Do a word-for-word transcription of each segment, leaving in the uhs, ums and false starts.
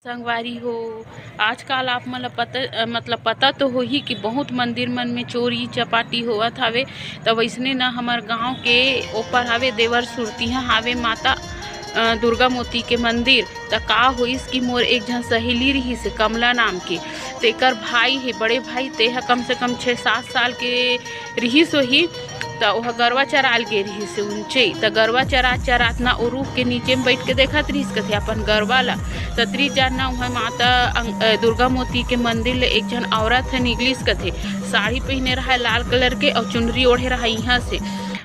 संगवारी हो, आजकल आप मन ल पता, अ, मतलब पता तो होही कि बहुत मंदिर मन में चोरी चपाटी होवत हावे। त वइसने न हमर गांव के ऊपर हावे देवर सुरतिहा हावे माता, अ, दुर्गा मोती के मंदिर। त का होइस कि मोर एक झन सहेली रिहिस हे कमला नाम के, तेकर भाई हे बड़े भाई, ते ह कम से कम छः सात साल के रिहिस होही। त ओह गरवा चराल गे रिहिस हे उंचे। त गरवा चरात चरात ना ओ रूख के नीचे में बइठ के देखत रिहिस कथे अपन गरवा ला। त तरी जान ना उहाँ माता अंग-, अ, दुर्गा मोती के मंदिर ले एक झन औरत ह निकलिस कथे। साड़ी पहिने रहय लाल कलर के अउ चुनरी ओढ़े रहय इहाँ से।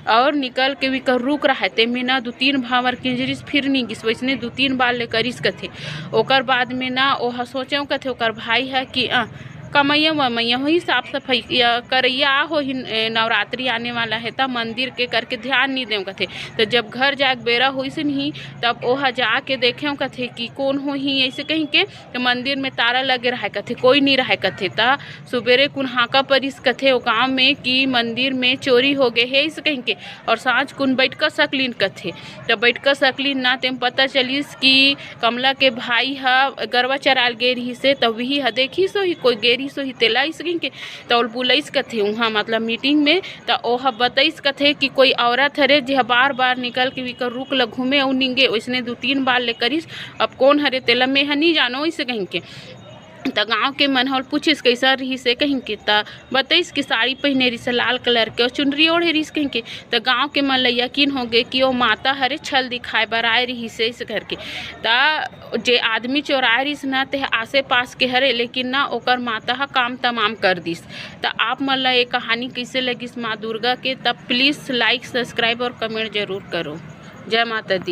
अउ निकल के विकर रूख रहय, तेमे ना दू तीन भांवर किंजरिस फिर नी गिस, वइसने दू तीन बार ले करिस कथे। ओकर बाद में ना ओह सोचेंव कथे ओकर भाई ह कि, अ, कमइया वमइया होही, साफ सफाई या करइया होही, ए, नवरात्रि आने वाला हे, त मंदिर के करके ध्यान नी देंव कथे। त जब घर जाए के बेरा होइस नहीं, तब ओह जाके देखेंव कथे कि कोन होही अइसे कहिके। त मंदिर में ताला लगे रहय कथे, कोई नी रहय कथे। त सुबेरे कुन हांका परिस कथे ओ गांव में कि मंदिर में चोरी हो गे हे अइसे कहिके, अउ सांझ कुन बइठका सकलिन कथे। त बइठका सकलिन ना, तेम पता चलिस कि कमला के भाई ह गरवा चराल गे रिहिस हे, त उही ह देखिस होही, कोई गे रिहिस होही तेला अइसे कहिके, त ओल बुलइस कथे उहाँ, मतलब मीटिंग में। त ओह बतइस कथे कि कोई औरत हरे, जेह बार बार निकल के विकर रूख ल घूमे अउ निंगे, ओइसने दू तीन बार ले करिस। अब कोन हरे तेला मेह नी जानों, अइसे कहिके। त गांव के मन ह ओल पूछिस, "कइसन रिहिस हे?" कहिके। त बतइस कि साड़ी पहिने रिहिस हे लाल कलर के अउ चुनरी ओढ़े रिहिस कहिके। त गांव के मन ल यकीन हो गे कि ओ माता हरे छल दिखाए बर आए रिहिस हे, अइसे करके। त जे आदमी चोराए रिहिस ना, तेह आसे पास के हरे, लेकिन ना ओकर माता ह काम तमाम कर दिस। त आप मन ल ये कहानी कइसे लगिस माँ दुर्गा के, त please like, subscribe अउ comment जरूर करो। जय माता दी।